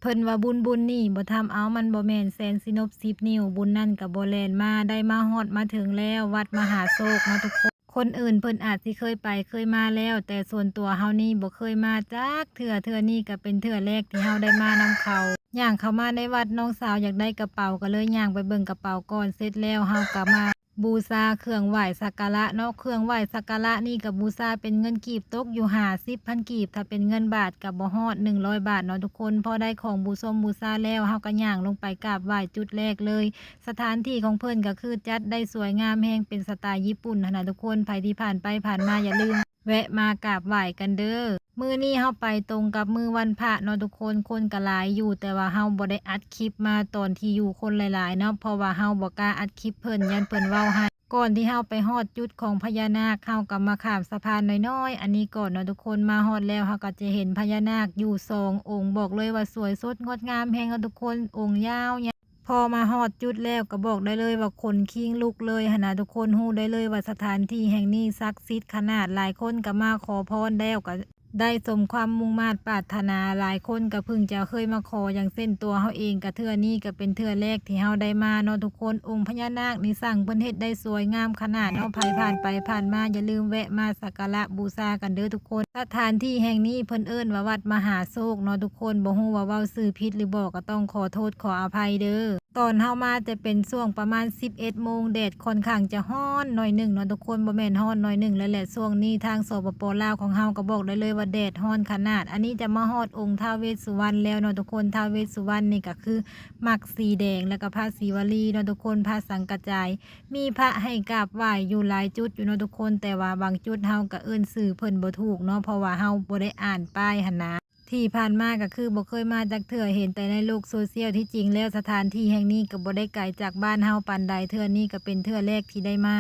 ເພິ່ນວ່າບຸນ ບຸນນີ້ບໍ່ທຳເອົາ ມັນບໍ່ແມ່ນແສນສິນົບສິບນິ້ວ ບຸນນັ້ນກໍບໍ່ແລ່ນມາ ໄດ້ມາຮອດມາເຖິງແລ້ວ ວັດມະຫາໂຊກເນາະທຸກຄົນ. ຄົນອື່ນເພິ່ນອາດຊິເຄີຍໄປເຄີຍມາແລ້ວ ແຕ່ສ່ວນຕົວເຮົານີ້ບໍ່ເຄີຍມາຈັກເທື່ອ ເທື່ອນີ້ກໍເປັນເທື່ອແລກທີ່ເຮົາໄດ້ມານຳເຂົາ. ຍ່າງເຂົ້າມາໃນວັດ ນ້ອງສາວຢາກໄດ້ກະເປົາ ກໍເລີຍຍ່າງໄປເບິ່ງກະເປົາກ່ອນ ເສັດແລ້ວເຮົາກໍມາ ບູຊາເຄື່ອງໄຫວ້ສັກກາລະເນາະ ເຄື່ອງໄຫວ້ສັກກາລະນີ້ກໍບູຊາເປັນເງິນກີບຕົກຢູ່ຫ້າສິບພັນກີບ ຖ້າເປັນເງິນບາດກໍບໍ່ຮອດໜຶ່ງຮ້ອຍບາດເນາະທຸກຄົນ. ພໍໄດ້ຂອງບູຊົມບູຊາແລ້ວ ເຮົາກໍຍ່າງລົງໄປກາບໄຫວ້ຈຸດແລກເລີຍ. ສະຖານທີ່ຂອງເພິ່ນກໍຄືຈັດໄດ້ສວຍງາມແຮງ ເປັນສະໄຕລ໌ຍີ່ປຸ່ນຫັ້ນນະທຸກຄົນ. ໃຜທີ່ຜ່ານໄປຜ່ານມາຢ່າລືມແວະມາກາບໄຫວ້ກັນເດີ້. ມື້ນີ້ເຮົາໄປຕົງກັບມື້ວັນພະເນາະທຸກຄົນ ຄົນກໍຫຼາຍຢູ່ ແຕ່ວ່າເຮົາບໍ່ໄດ້ອັດຄລິບມາຕອນທີ່ຢູ່ຄົນຫຼາຍໆເນາະ ເພາະວ່າເຮົາບໍ່ກ້າອັດຄລິບເພິ່ນ ຢ້ານເພິ່ນເວົ້າຮ້າຍ. ກ່ອນທີ່ເຮົາໄປຮອດຈຸດຂອງພະຍານາກ ເຮົາກໍມາຂ້າມສະພານນ້ອຍໆອັນນີ້ກ່ອນເນາະທຸກຄົນ. ມາຮອດແລ້ວເຮົາກໍຈະເຫັນພະຍານາກຢູ່ສອງອົງ ບອກເລີຍວ່າສວຍສົດງົດງາມແຮງເນາະທຸກຄົນ ອົງຍາວ ພໍມາຮອດຈຸດແລ້ວກໍບອກໄດ້ເລີຍວ່າຂົນຄີງລຸກເລີຍຫັ້ນນະທຸກຄົນ. ຮູ້ໄດ້ເລີຍວ່າສະຖານທີ່ແຫ່ງນີ້ສັກສິດຂະໜາດ ຫຼາຍຄົນກໍມາຂໍພອນແລ້ວກໍໄດ້ສົມຄວາມມຸ່ງມາດປາດຖະໜາ ຫຼາຍຄົນກໍເພິ່ງຈະເຄີຍມາຂໍ ຢ່າງເຊັ່ນຕົວເຮົາເອງກໍເທື່ອນີ້ກໍເປັນເທື່ອແລກທີ່ເຮົາໄດ້ມາເນາະທຸກຄົນ. ອົງພະຍານາກນີ້ຊ່າງເພິ່ນເຮັດໄດ້ສວຍງາມຂະໜາດເນາະ ໃຜຜ່ານໄປຜ່ານມາຢ່າລືມແວະມາສັກກາລະບູຊາກັນເດີ້ທຸກຄົນ. ສະຖານທີ່ແຫ່ງນີ້ເພິ່ນເອີ້ນວ່າວັດມະຫາໂຊກເນາະທຸກຄົນ ບໍ່ຮູ້ວ່າເວົ້າຊື່ຜິດຫຼືບໍ່ ກໍຕ້ອງຂໍໂທດຂໍອະໄພເດີ້. ຕອນເຮົາມາຈະເປັນຊ່ວງປະມານສິບເອັດໂມງ ແດດຄ່ອນຂ້າງຈະຮ້ອນໜ້ອຍໜຶ່ງເນາະທຸກຄົນ ບໍ່ແມ່ນຮ້ອນໜ້ອຍໜຶ່ງແລ້ວແຫຼະ. ຊ່ວງນີ້ທາງ ສປປ ລາວ ຂອງເຮົາກໍບອກໄດ້ເລີຍວ່າແດດຮ້ອນຂະໜາດ. ອັນນີ້ຈະມາຮອດອົງທ້າວເວດສຸວັນແລ້ວເນາະທຸກຄົນ. ທ້າວເວດສຸວັນນີ້ກໍຄືໝາກສີແດງ ແລ້ວກໍພະສີວະລີເນາະທຸກຄົນ ພະສັງກະຈາຍ ມີພະໃຫ້ກາບໄຫວ້ຢູ່ຫຼາຍຈຸດຢູ່ເນາະທຸກຄົນ. ແຕ່ວ່າບາງຈຸດເຮົາກໍເອີ້ນຊື່ເພິ່ນບໍ່ຖືກເນາະ ເພາະວ່າເຮົາບໍ່ໄດ້ອ່ານປ້າຍຫັ້ນນະ. ທີ່ຜ່ານມາກໍຄືບໍ່ເຄີຍມາຈັກເທື່ອ ເຫັນແຕ່ໃນໂລກໂຊຊຽວ. ທີ່ຈິງແລ້ວສະຖານທີ່ແຫ່ງນີ້ກໍບໍ່ໄດ້ໄກຈາກບ້ານເຮົາປານໃດ ເທື່ອນີ້ກໍເປັນເທື່ອແລກທີ່ໄດ້ມາ.